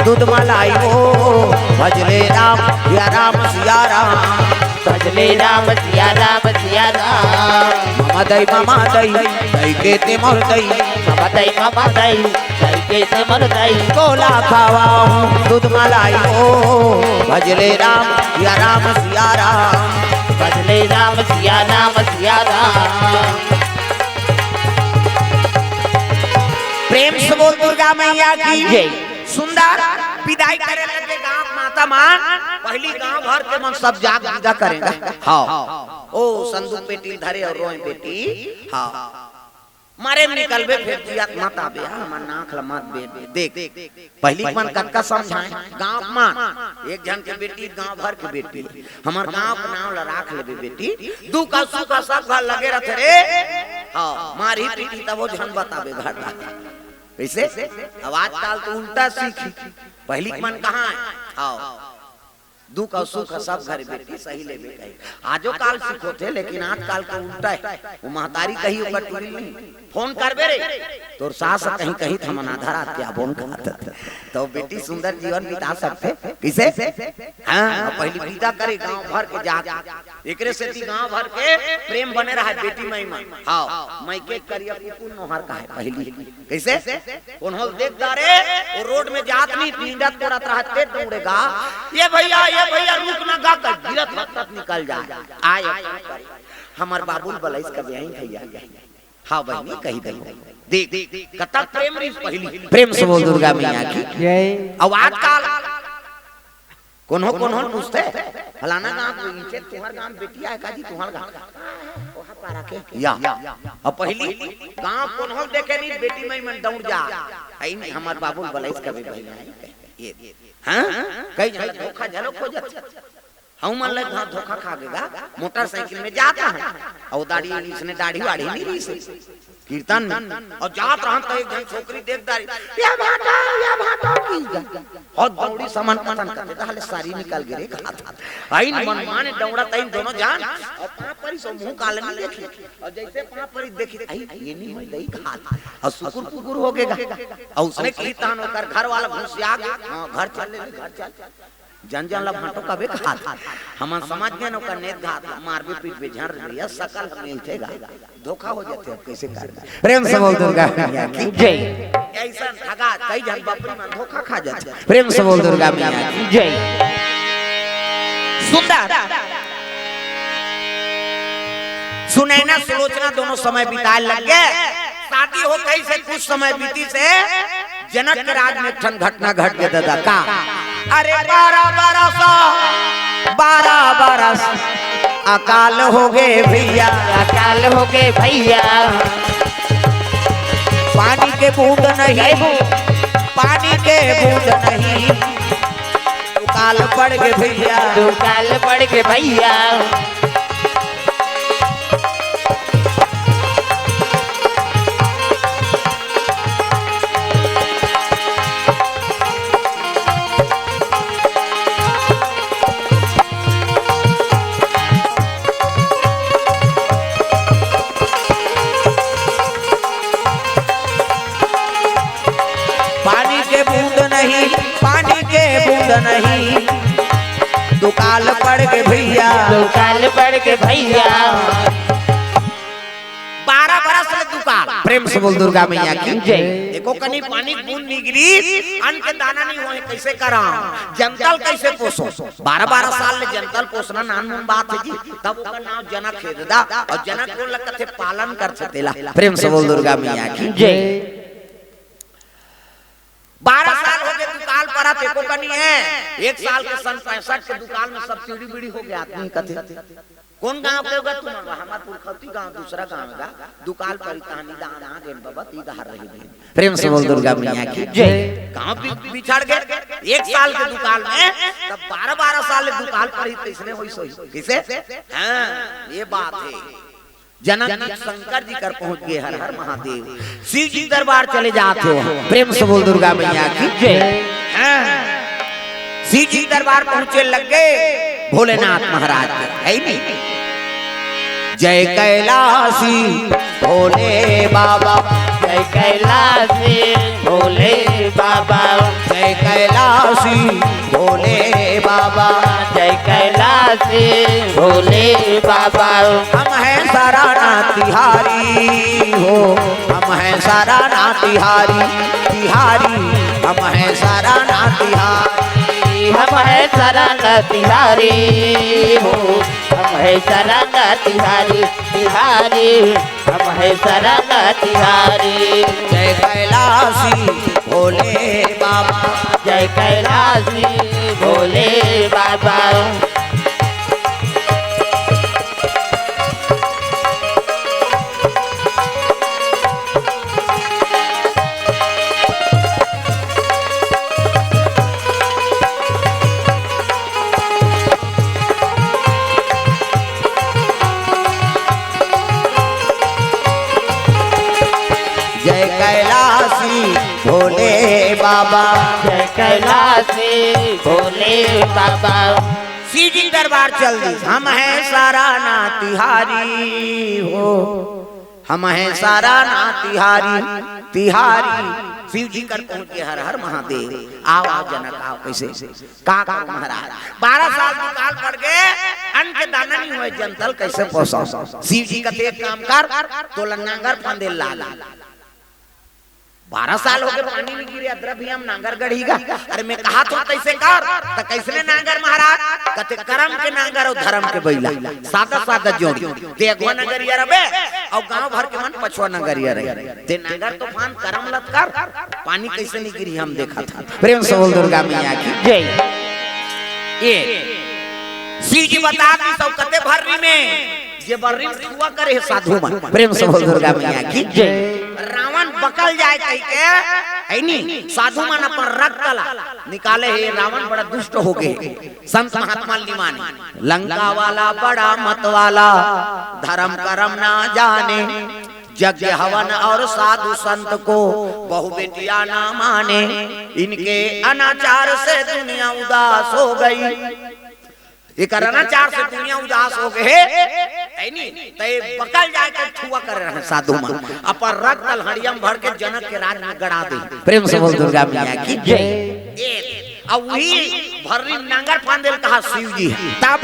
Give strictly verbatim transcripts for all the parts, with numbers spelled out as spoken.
दूध मलाई ओ, भजले राम, सिया राम, सिया राम। भजले राम, सिया राम, सिया राम। ममा दई, ममा दई, दई के ते मोर दई। ममा दई, ममा दई, दई के ते मोर दई। गोला खावाहूँ दूध मलाई ओ, भजले राम, सिया राम, सिया राम। भजले राम, सिया राम, सिया राम। प्रेम से बोल दुर्गा मैया की जय। सुंदर विदाई करे लगे गांव माता मन, पहली गांव भर के मन सब जाग विदा करेंगे। हाँ, ओ संदूक पेटी धरे और रोए बेटी। हाँ, मारे निकलबे फिर जिया मत आबे, हमर नाक ल मत बे, बे, देख। पहली मन कतका समझाए, गांव मन एक झन के बेटी, गांव भर के बेटी, हमर गांव के नाम ल राख लेबे बेटी। दुख सुख सब घर लगे रहते रे। हाँ, मारी पीटी तब वो झन बताबे घर ला। कैसे? अब आजकल तो उल्टा सीखी। पहली के मन कहाँ है? आओ। दुख और सुख सब घर बेटी सही ले बेटा। आजो काल सीखोथे, लेकिन आजकल के उल्टा है। वो महतारी कही ओकर टूरी नहीं। फोन करबे रे, तोर सास कहीं कही त हमन आधा रात के आबोन कहत। तो बेटी सुंदर जीवन बिता सकथे। किसे? हाँ, पहली विदा करे गांव भर के जात। एकरे सेती गांव भर के प्रेम बने रहा बेटी माई मन। हाँ, माई के करिया कुकुर नोहर का है पहली। कैसे? कोन्हो ल देख डारे, वो रोड में जात नहीं, नींदत करत रहते दौड़ेगा। ये भैया, ये भैया, रुक ना गा कर गिरत हत्तत निकल जाए। आए, हमर बाबुल बलैस कर यहीं भैया। हाँ बहिनी, कही दे। देख, कतक प्रेम रहिस पहली। प्रेम से बोल दुर्गा मैया की। जय। अब आजकल कोनो कोनो पूछथे, "फलाना गांव के नीचे तुम्हार गांव बेटी आए का जी, तुम्हार गांव?" ओहा पारा के। या। अब पहली गांव कोनो देखे नहीं, बेटी माई मन दौड़ जा। आई नहीं, हमार बाबू बलैस कभी भैया है। ये, हाँ? कई झन धोखा झलो खोजत। हम मन ले, हाँ, धोखा खा गेगा। मोटरसाइकिल में जाता है। और दाढ़ी, इसने दाढ़ी वाढ़ी नहीं रही से। कीर्तन में। और जात रहन त एक झन छोकरी देख डारी, "या भाटो, या भाटो" की जा। और दौड़ी सामान पतन करते, त हले सारी निकल गे रे, कहा था। आइन मन माने दौड़ा तइन दोनों जान, और पाँव परी सो मुंह काले नहीं देखी। और जैसे पाँव परी देखी, "आई, ये नहीं मैं दई" कहा था। और सुकुर पुकुर हो गेगा। और उसने कही तहन ओकर घर वाला घुसिया गे, "हाँ, घर चल ले, घर चल।" जन जन ला भांटो कबे कहात। हमन समझ गेन ओकर नेत घात, मारबे पीटबे झन रहिया, सकल ह मिलथे गा। धोखा हो जाथे, अब कैसे करबे? प्रेम से बोल दुर्गा मैया की जय। ऐसन ठगा कई झन बपरी मन धोखा खा जाथे। प्रेम से बोल दुर्गा मैया की जय। सुंदर सुनैना सुलोचना दोनों समय बिताए लग गे। शादी हो गई से कुछ समय बीती से जनक के राज में एक ठन घटना घट गे दादा का। अरे बारह बरस, बारह बरस अकाल हो गे भैया। अकाल हो गे भैया। पानी के बूंद नहीं, पानी के बूंद नहीं, दुकाल पड़ गे भैया। दुकाल पड़ गे भैया। पानी के बूंद नहीं, पानी के बूंद नहीं, दुकाल पड़ गे भैया। दुकाल पड़ गे भैया। बारह बरस ले दुकाल। प्रेम से बोल दुर्गा मैया की जय। देखो कनी पानी बूंद निगरी, अन्न के दाना नहीं होए, कैसे करा? जनता ल कैसे पोसो? बारह बारह साल ले जनता ल पोसना नानमुन बात है जी। तब ओकर नाम जनक है दादा। और जनक कोन लगथे? पालन करथे तेला। प्रेम से बोल दुर्गा मैया की जय। बारह साल हो गे दुकाल परा, एको कनी है। एक साल के सन पैंसठ के दुकाल में सब चीड़ी बीड़ी हो गे, आदमी कथे। कोन गांव के होगा तुम? हमार पुरखौती गांव, दूसरा गांव गा। दुकाल परी कहानी दान आ गेन बाबा, ती डहर रही गेन। प्रेम से बोल दुर्गा मैया की जय। गांव बि-, बिछड़ गे एक साल के दुकाल में, तब बारह बारह साल दुकाल परी, कैसने होई सोई? किसे? हाँ, ये बात है। जनक जी शंकर जी कर पहुंच गे, हर हर महादेव। शिव जी दरबार चले जात हो, प्रेम से बोल दुर्गा मैया की जय। हाँ। शिव जी दरबार पहुंचे लग गे भोलेनाथ महाराज के, है नहीं? जय कैलाशी भोले बाबा, जय कैलाशी भोले बाबा, जय कैलाशी भोले बाबा, जय कैलाशी भोले बाबा। हम हैं सराना तिहारी हो, हम हैं सराना तिहारी, तिहारी, हम हैं सराना तिहारी। हम हैं सराना तिहारी हो, हम हैं सराना तिहारी, तिहारी, हम हैं सराना तिहारी। जय कैलाशी भोले बाबा, जय कैलाशी भोले बाबा। जय कैलाशी भोले बाबा, जय कैलाशी भोले बाबा। शिव जी दरबार चल दी, हम हैं सराना तिहारी हो, हम हैं सराना तिहारी, तिहारी। शिव जी कर पहुंच के हर हर महादेव, आओ आओ जनक आओ। कैसे का करो महाराज, बारह साल दुकाल पड़ गए, अन्न के दाना नहीं हुए, जंतल कैसे पोसो? शिव जी कथे एक काम कर, तोला नांगर फांदे ला ला। बारह साल हो गए, पानी नहीं गिरे, अदरा भी हम नांगर गढ़ी गा। अरे मैं कहा तो कैसे कर, तो कैसने नांगर महाराज? कथे करम के नांगर और धर्म के बैला, सादा सादा जोड़ी। ते अगवा नगरिया रबे, और गांव भर के मन पछवा नगरिया रहे। ते नांगर तूफान करम लत कर, पानी कैसे नहीं गिरी हम देखा था। प्रेम से बोल दुर्गा मैया की जय। ये शिव जी बता दी सब कते भर्री में, जे बर्री में ठुआ करे हे साधु मन। प्रेम से बोल दुर्गा मैया की जय। रावण बकल जाए कह के, है नी, साधु मन अपन रक्त ला निकाले हे। रावण बड़ा दुष्ट हो गए, संत महात्मा ली माने। लंका वाला बड़ा मत वाला, धर्म करम ना जाने, यज्ञ हवन और साधु संत को, बहु बेटियां ना माने। इनके अनाचार से दुनिया उदास हो गई, एकर अनाचार से दुनिया उदास हो गए, है नी? तो ये बकल जाए के ठुआ कर रहे हैं साधु मन, अपन रक्त लहड़िया में भर के जनक के राज में गड़ा दे। प्रेम से बोल दुर्गा मैया की जय। ये, अब वही भर्री नांगर फांदेल कहा शिव जी है। तब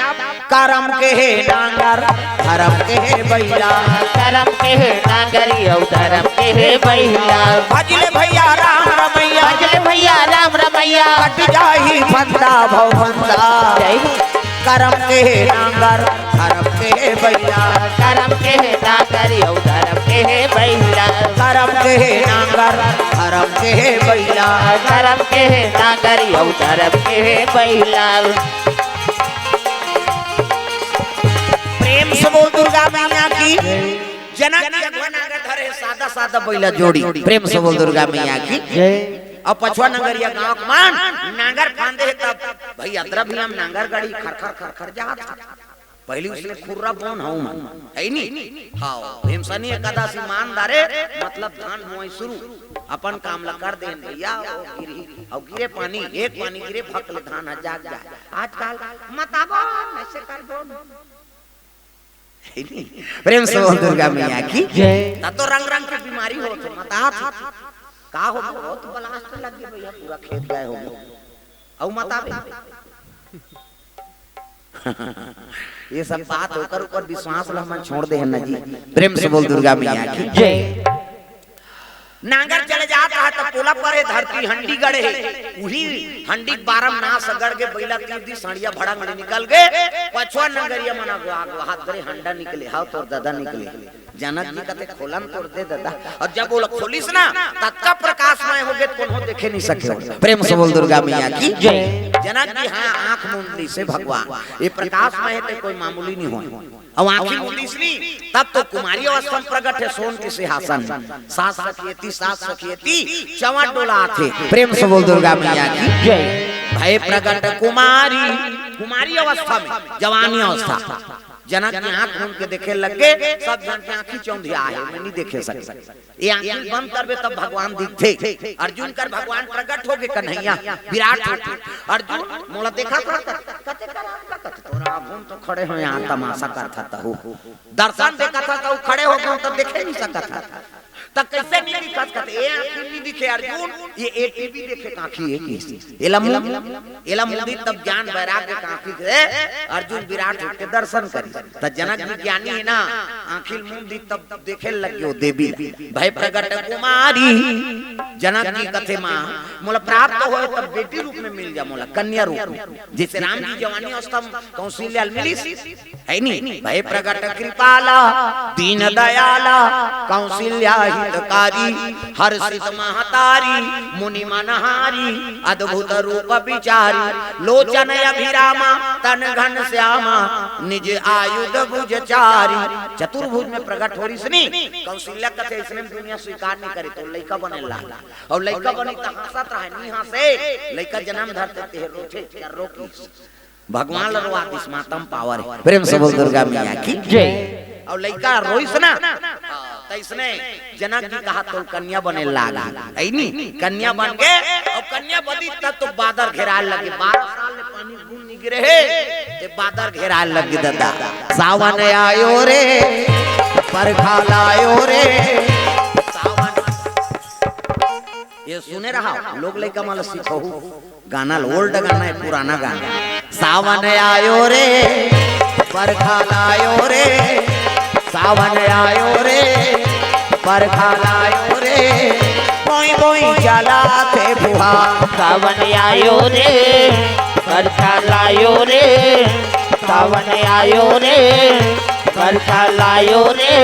करम के हे नांगर, धर्म के हे बैला। करम के हे नांगरी अउ धर्म के हे बैला। भजले भैया राम रमैया, भजले भैया राम रमैया। कट जाही फंदा भव फंदा। जय हो। करम के हे नांगर, धर्म के हे बैला। करम के हे नांगरी अउ धर्म के हे बैला। करम के हे नांगर, धर्म के हे बैला। करम के हे नांगरी अउ धर्म के हे बैला। प्रेम से बोल दुर्गा मैया की। जनक जी अगवा नांगर धरे, सादा सादा बैला जोड़ी। प्रेम से बोल दुर्गा मैया की। अब पछवा नगरिया गांव के मन नांगर फांदे हे, तब भाई अतरा भी हम नांगर गढ़ी खरखर खरखर जात। पहली उसने खुर्रा बोन हूं मन, है नी? हाँ, भीमसनी एकादशी मान डारे, मतलब धान बोआई शुरू। अपन काम ला कर देन भैया, ओ गिरही, अउ गिरे पानी, एक पानी गिरे, फक ले धान ह जाग जाए। आजकल मत आबो, ऐसे कर दो। है नी? प्रेम से बोल दुर्गा मैया की जय। ता तो रंग रंग के बीमारी होत हे, मत आ। का हो, बहुत blast लग गई भैया, पूरा खेत गए हो गए। अउ मत आबे। ये सब बात ओकर ऊपर विश्वास ला हमन छोड़ दे हन ना जी। प्रेम से बोल दुर्गा मैया की जय। नांगर चले जात रहा त पोला परे धरती हंडी गड़े हे। उही हंडी के बारम नास गड़ के बैला तीर दी, सड़िया भड़ंग ले निकल गे। पछवा नंगरिया मन अगवा अगवा हाथ धरे हंडा निकले, हाव तोर ददा निकले। जनक जी कथे, "खोलन तोर दे ददा।" अउ जब ओला खोलिस ना, ततका प्रकाशमय हो गे, कोनो देखे नहीं सके। प्रेम से बोल दुर्गा मैया की जय। जनक जी हाँ आंख मूंद लीस हे भगवान, ये प्रकाशमय हे ते कोई मामूली नहीं हो। अउ आंखी मूंद लीस नी, तब तो कुमारी अवस्था में प्रगट हे, सोन के सिंहासन। सात सखियती, सात सखियती, चवा डोलात हे। प्रेम से बोल दुर्गा मैया की जय। भय प्रगट कुमारी, कुमारी अवस्था में, जवानी अवस्था। जनक जी आंख मूंद के देखे लग गे, सब झन के आंखी चौंधिया हे, मैं नहीं देखे सके। ये आंखी बंद करबे तब भगवान दिखथे। अर्जुन कर भगवान प्रगट हो गे, कन्हैया विराट हो गे। अर्जुन मोला देखा था, कथे कर आपका कथे, तोरा आगू में तो खड़े हो, यहाँ तमाशा कर था तहु। दर्शन देखा था तहु, खड़े हो गए तो देखे नहीं सकत था। त कइसे नइ दिखत? कथे, ए आँखी नइ दिखे अर्जुन, ये, ए टीवी देखे के आँखी हे कइसे? एला मूंद, एला मूंदी तब ज्ञान वैराग्य के आँखी से अर्जुन विराट रूप के दर्शन करिस। त जनक जी ज्ञानी हे ना, आँखी ल मूंद दिस तब देखे लग गे ओ देवी ला। भए प्रगट कुमारी, जनक जी कथे, माँ, मोला प्राप्त होय तब बेटी रूप में मिल जा मोला, कन्या रूप में। जइसे राम जी जवानी अवस्था में कौशल्या ल मिलिस, हे नी? भए प्रगट कृपाला, दीन दयाला, कौशल्या हितकारी, हर्षित महतारी, मुनि मनहारी, अद्भुत रूप बिचारी, लोचन अभिरामा, तन घनश्यामा, निज आयुध भुज चारी। चतुर्भुज में प्रगट हो रिस नी, कौशल्या कथे, अइसने में दुनिया स्वीकार नइ करे, त लइका बने लाग। अउ लइका बने त हाँसत रहे, नइ हाँसे, लइका जनम धरथे तेह रोथे, त रोकिस। भगवान ल रोवा दिस, मातम पावर हे। प्रेम से बोल दुर्गा मैया की जय। अउ लइका रोइस ना, त अइसने जनक जी कहा, तोर कन्या बने लाग, हे नी? कन्या बन गे, अउ कन्या बनिस तब तो बादर घेराय लगे, बारह साल ले पानी बूंद नइ गिरे हे, ए बादर घेराय लगे ददा। सावन आयो रे, बरखा लायो रे, सावन। ये सुने रहा, लोग लइका मन ल सिखहू। गाना ल, old गाना हे, पुराना गाना। सावन आयो रे, बरखा लायो रे, सावन आयो रे, बरखा लायो रे, बोई बोई चलाथे फुहार। सावन आयो रे, बरखा लायो रे, सावन आयो रे, बरखा लायो रे,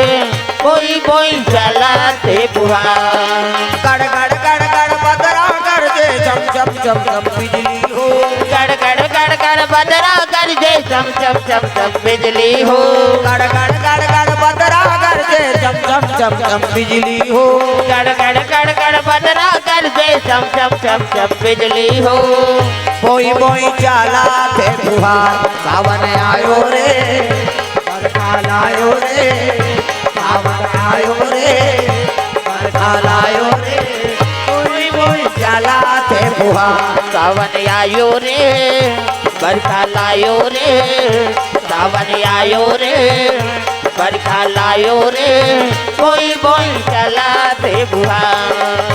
बोई बोई चलाथे फुहार। गड़ गड़ गड़ गड़ बदरा गरजे, झम झम झम झम बिजली हो। गड़ गड़ गड़ गड़ बदरा गरजे, झम झम झम झम बिजली हो। गड़ गड़ गड़ गड़ बदरा गरजे, झम झम झम झम बिजली हो। गड़ गड़ गड़ गड़ बदरा गरजे, झम झम झम झम बिजली हो। बोई बोई चलाथे फुहार, सावन आयो रे, बरखा लायो रे, सावन आयो रे, बरखा लायो रे, बोई बोई चलाथे फुहार। सावन आयो रे, बरखा लायो रे, सावन आयो रे, बरखा लायो रे, बोई बोई चलाथे फुहार।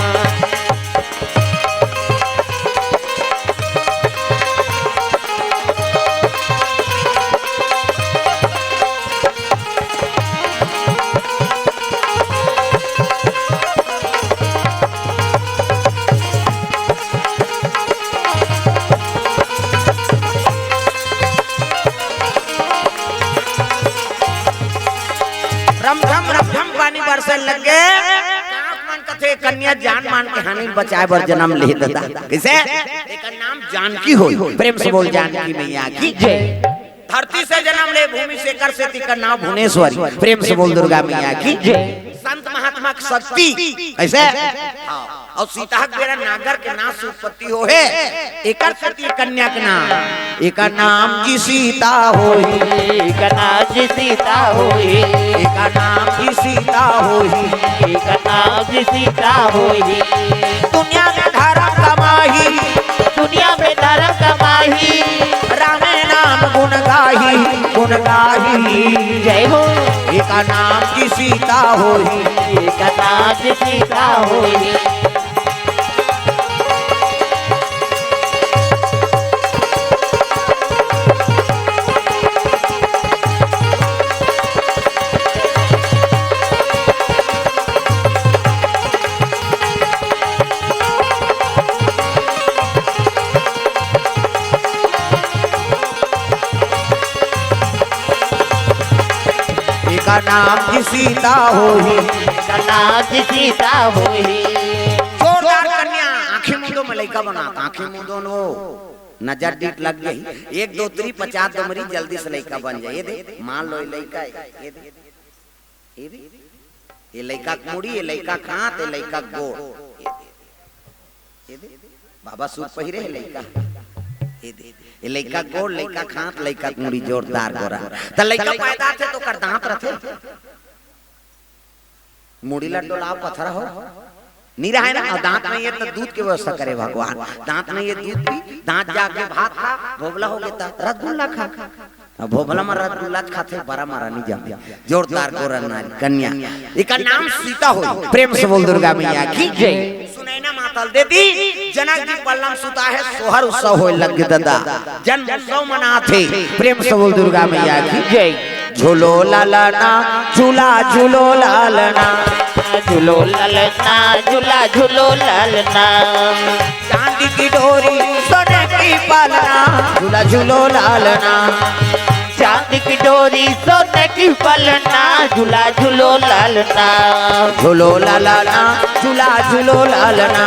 रमझम रमझम पानी बरसे लगे। कांत मन कथे, कन्या जान मान के हानि ल बचाए बर जनम ले ददा। कइसे? एकर नाम जानकी होही। प्रेम से बोल जानकी मैया की जय। धरती से जनम ले भूमि से, एकर सेती एकर नाम भुवनेश्वरी। प्रेम से बोल दुर्गा मैया की जय। संत महात्मा के शक्ति। कइसे? हाँ। अउ सीता के बेरा नागर के नाश से उत्पत्ति होहे, एकर सेती कन्या के नाम। एकर नाम जी सीता होही। एकर नाम जी सीता होही। एकर नाम जी सीता होही। एकर नाम जी सीता होही। दुनिया में धरम कमाही। दुनिया में धरम कमाही। रामे नाम गुण गाही, गुण गाही। जय हो। एकर नाम जी सीता होही। एकर नाम जी सीता होही। एकर नाम जी सीता होही। एकर नाम जी सीता होही। जोरदार कन्या, आँखी मूंदो में लइका बनात, आँखी मूंदो नो, नजर डीठ लग जाही। एक दो तीन पचास दो मरी, जल्दी से लइका बन जाही। ये दे, मान लो ये लइका हे, ये दे, ये दे, ये लइका के मुड़ी, ये लइका के हाथ, ये लइका के गोड़, ये दे, ये दे, बाबा सूट पहिरे हे लइका, ये दे, ये लइका के गोड़, लइका के हाथ, लइका के मुड़ी, जोरदार गोरा। त लइका पैदा थे त ओकर दांत रथे? मुड़ी ला डोलाव, पथरा हो, नइ रहय ना। अउ दांत नइ हे त दूध के व्यवस्था करे भगवान। दांत नइ हे, दूध पी, दांत जाके भात खा, भोगला होगे त रसगुल्ला खा। अब भोभला मरा गुलाच खाथे, बरा मरा नहीं जामे। जोरदार गोरा नारी कन्या, एकर नाम सीता होई। प्रेम से बोल दुर्गा मैया की जय। सुनैना मातल दे दी, जनक जी पलना म सुता हे, सोहर उत्सव होए लग गे ददा, जन्म उत्सव मनाथे। प्रेम से बोल दुर्गा मैया की जय। झूलो लालना, झूला झूलो लालना, झूलो लालना, झूला झूलो लालना। चांदी की डोरी सोने की पालना, झूला झूलो लालना। चांदी की डोरी सोने की पालना, झूला झूलो लालना। झूलो लालना, झूला झूलो लालना।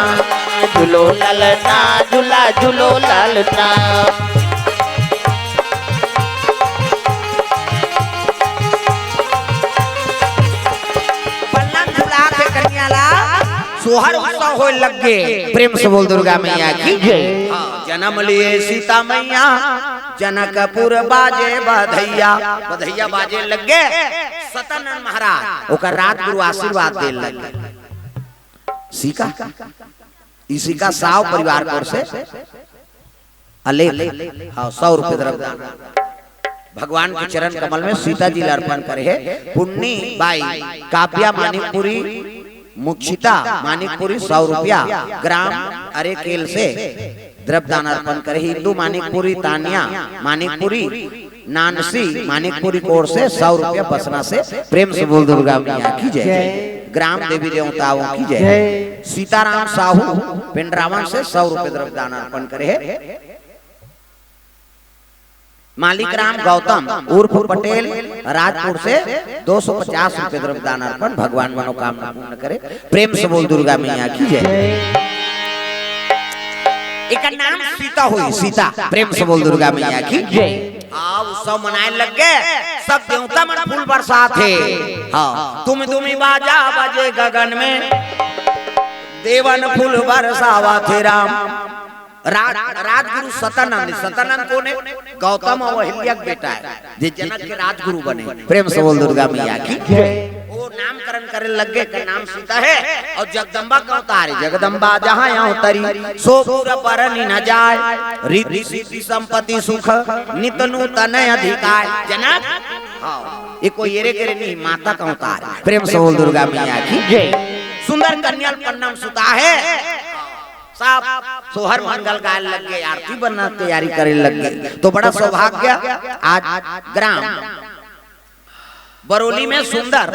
झूलो लालना, झूला झूलो लालना। पलना म झुलाथे कन्या ला, सोहर उत्सव होए लग गे। प्रेम से बोल दुर्गा मैया की जय। हाँ, जन्म लिए सीता मैया, जनकपुर बाजे बधैया। बधैया बाजे लग गे। सतानंद महाराज ओकर राजगुरु आशीर्वाद दे लग गे। सिका, ई सिका साव परिवार कोर से अलेख, हाँ, सौ रुपये द्रव्यदान भगवान के चरण कमल में सीता जी ला अर्पण करे हे। पुन्नी बाई काव्या मानिकपुरी, मुक्षिता मानिकपुरी, सौ रुपया, ग्राम अरेकेल से द्रव्यदान अर्पण करे हे। इंदु मानिकपुरी, तानिया मानिकपुरी, नानसी मानिकपुरी कोर से सौ रुपया बसना से। प्रेम से बोल दुर्गा मैया की जय। जय। ग्राम देवी देवताओं की जय। जय। सीताराम साहू पिंडरावन से सौ रुपये द्रव्यदान अर्पण करे हे। मालिक राम गौतम उर्फ पटेल राजपुर से दो सौ पचास रुपये द्रव्यदान अर्पण। भगवान मनोकामना पूर्ण करे। प्रेम से बोल दुर्गा मैया की जय। एकर नाम सीता होई, सीता। प्रेम से बोल दुर्गा मैया की जय। हाँ, उत्सव मनाए लग गे, सब देवता मन फूल बरसाथे। हाँ, तुम तुमी बाजा बजे गगन में, देवन फूल बरसावथे राम। राज, राजगुरु सतानंद, सतानंद कोन हे? गौतम अउ अहिल्या के बेटा हे, जे जनक के राजगुरु बने। प्रेम से बोल दुर्गा मैया की जय। वो नामकरण करे लग गे, एकर नाम सीता हे अउ जगदम्बा के अवतार हे। जगदम्बा जहाँ अवतरी, सो पुर बरनि न जाय, रिद्धि सिद्धि संपत्ति सुख, नित नूतन अधिकाय। जनक, हाँ, ये कोई एरे गेरे नहीं, माता के अवतार हे। प्रेम से बोल दुर्गा मैया की जय। सुंदर कन्या ल पलना म सुता हे। सब सोहर मंगल गाए लग गे, आरती बरना तैयारी करे लग गे। तो बड़ा सौभाग्य, आज ग्राम बरौली में सुंदर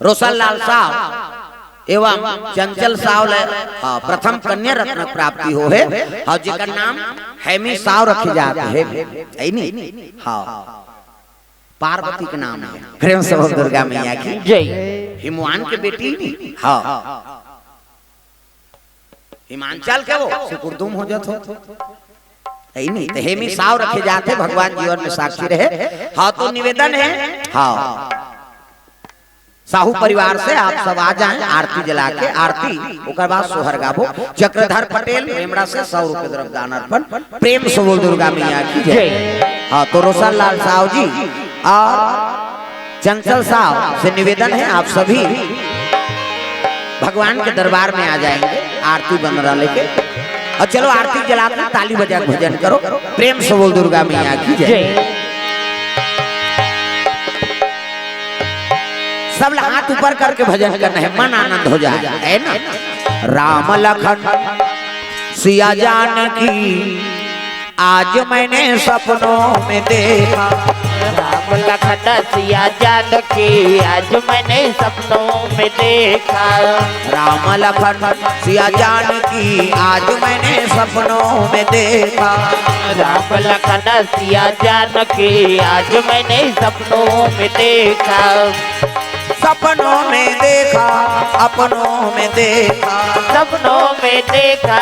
रोशन लाल साव एवं चंचल साव ल, हाँ, प्रथम कन्या रत्न प्राप्ति होहे। हाँ, जेकर नाम हेमी साव रखे जात हे, हे नी? हाँ, पार्वती के नाम हे। प्रेम से बोल दुर्गा मैया की जय। हिमवान के बेटी नी? हाँ, हिमांचल के वो सुकुरदुम हो जात हो। हे नी, त हेमी साव रखे जात हे, भगवान जीवन में साक्षी रहे। हाँ, तो निवेदन हे, हाँ, साहू परिवार से आप सब आ जाएं, आरती जला के, आरती, ओकर बाद सोहर गाबो। चक्रधर पटेल रेमड़ा से सौ रुपये द्रव्यदान अर्पण। प्रेम से बोल दुर्गा मैया की जय। जय। हाँ, तो रोशन लाल साव जी और चंचल साव से निवेदन हे, आप सभी भगवान के दरबार में आ जाएंगे आरती बंदना लेके। और चलो, आरती जला के ताली बजा के भजन करो। प्रेम से बोल दुर्गा मैया की जय। जय। सब ला हाथ ऊपर करके भजन करना हे, मन आनंद हो जाए, हे ना? राम लखन सिया जानकी आज मैंने सपनों में देखा। राम लखन सिया जानकी आज मैंने सपनों में देखा। राम लखन सिया जानकी आज मैंने सपनों में देखा। राम लखन सिया जानकी आज मैंने सपनों में देखा। सपनों में देखा, अपनों में देखा। सपनों में देखा,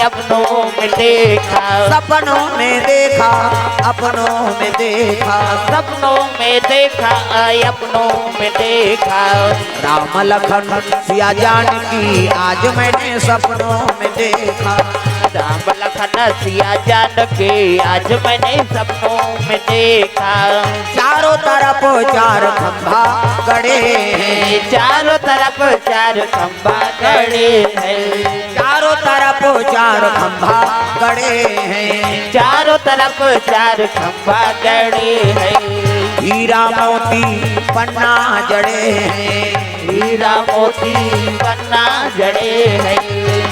अपनों में देखा। सपनों में देखा, अपनों में देखा। सपनों में देखा, अपनों में देखा। राम लखन सिया जानकी आज मैंने सपनों में देखा। राम लखन सिया जानकी आज मैंने सपनों में देखा। चारों तरफ चार खंभा गड़े हैं। चारों तरफ चार खंभा गड़े हैं। चारों चारों तरफ चार खंभा गड़े हैं। चारों तरफ चार खंभा गड़े हैं। हीरा मोती पन्ना जड़े हैं। हीरा मोती पन्ना जड़े हैं।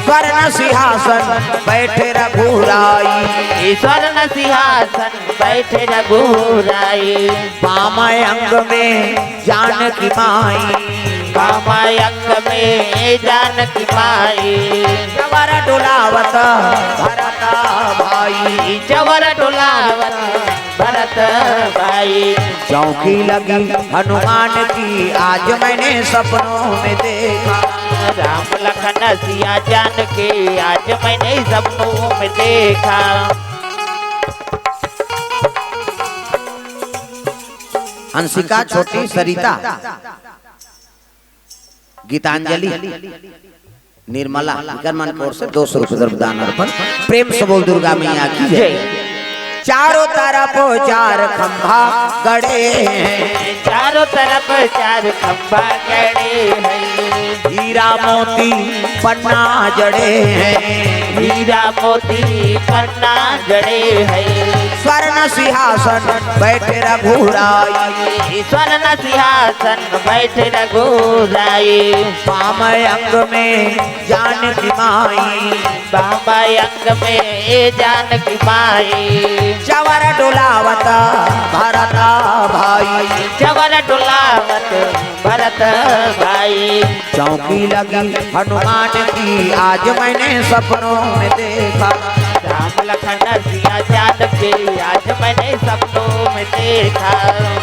स्वर्ण सिंहासन बैठे रघुराई। स्वर्ण सिंहासन बैठे रघुराई। बाम अंग में जानकी माई। बाम अंग में जानकी माई। चवर डुलावत भरत भाई। चवर डुलावत भरत भाई। चौकी लगी हनुमान की आज मैंने सपनों में देखा। राम लखन सिया जानकी आज मैंने सपनों में देखा। हंसिका, छोटी, सरिता, गीतांजलि, निर्मला, इकर मन की ओर से दो सौ रुपये द्रव्य दान अर्पण। प्रेम से बोल दुर्गा मैया की जय। जय। चारों तरफ चार खंभा गड़े हैं। चारों तरफ चार खंभा गड़े हैं। हीरा मोती पन्ना जड़े हैं। हीरा मोती पन्ना जड़े हैं। स्वर्ण सिंहासन बैठे रघुराई। स्वर्ण सिंहासन बैठे रघुराई। बाम अंग में जानकी माई। बाम अंग में जानकी माई। चवर डुलावत भरत भाई। चवर डुलावत भरत भाई। चौकी लगी हनुमान की आज मैंने सपनों में देखा। राम लखन सिया जानकी आज मैंने सपनों में देखा।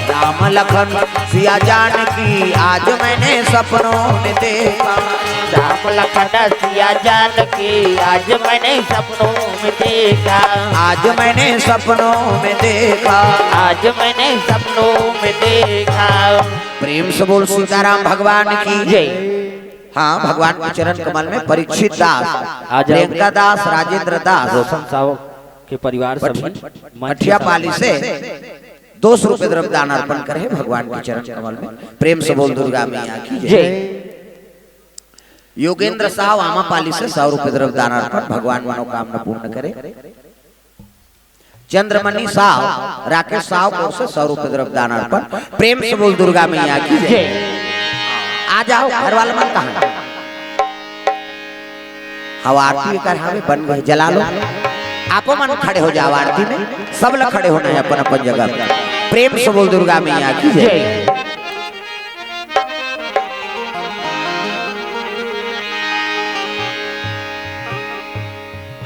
राम लखन सिया जानकी आज मैंने सपनों में देखा। राम लखन सिया जानकी आज मैंने सपनों में देखा। आज मैंने सपनों में देखा। आज मैंने सपनों में देखा। प्रेम से बोल सीताराम भगवान की जय। हाँ, भगवान के चरण कमल में परीक्षित दास, आ जाओ। प्रियंका दास, राजेंद्र दास, रोशन साहु के परिवार सभी मठ-, मंच के मठिया साथ पाली से दो सौ रुपये द्रव्य दान अर्पण करे हैं भगवान के चरण कमल में। प्रेम से बोल दुर्गा मैया की जय। जय। योगेंद्र साहु आमापाली से सौ रुपये द्रव्य दान अर्पण, भगवान मनोकामना पूर्ण करे। चंद्रमणि साहु, राकेश साहु की ओर से सौ रुपये द्रव्य दान अर्पण। प्रेम से बोल दुर्गा मैया की जय। जय। आ जाओ, घर वाला मन कहाँ? हव आरती कर हवे, बन गए, जला लो। आपो मन खड़े हो जाओ आरती में, सब लोग खड़े होना है अपन अपन जगह। प्रेम से बोल दुर्गा मैया की जय। जय।